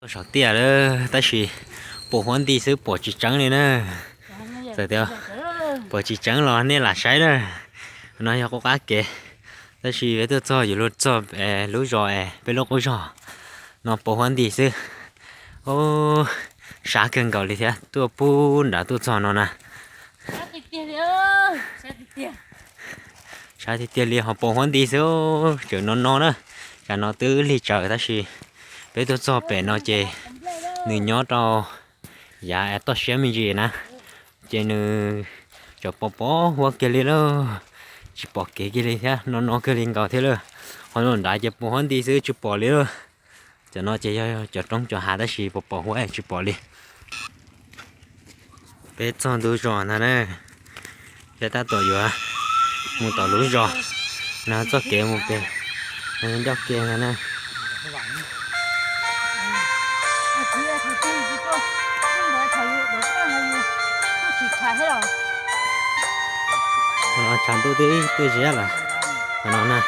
Saum tiaj lawm tab sis pom huab nti xwb pom tsis tseev li na. Txawm tias pom tsis tseev los nej lam saib na. No yog qub qab kev, tab sis peb tuaj txog yuav luag txog lub zos es peb lub qub zos no pom huab nti xwb. Sab kawg nkaus li thiab, tuaj pub nrad tuaj txog no na. Sab tiag tiag li ho pom huab nti xwb, tseem no no na. Tsam no twb lig tsaws tab sis peb tuaj txog pem no ces nws nyob rau yav toj siab me ntsis na, ces nws tseem pom pom huab kiag li lauj, tsis pom kev kiag li thiab, no no kiag li nkaus thiab lauj. Qhov no nrad ces pom huab nti xwb tsis pom li lauj. Cov no ces yog cov roob cov hav tab sis pom pom huab tsis pom li. Peb txog ntu zos ntag na, peb tab tom yuav mus tom lub zos, no txoj kev mus pem, no ncauj ke ntag na. Tshav ntuj twb tuaj ziab lawm no na.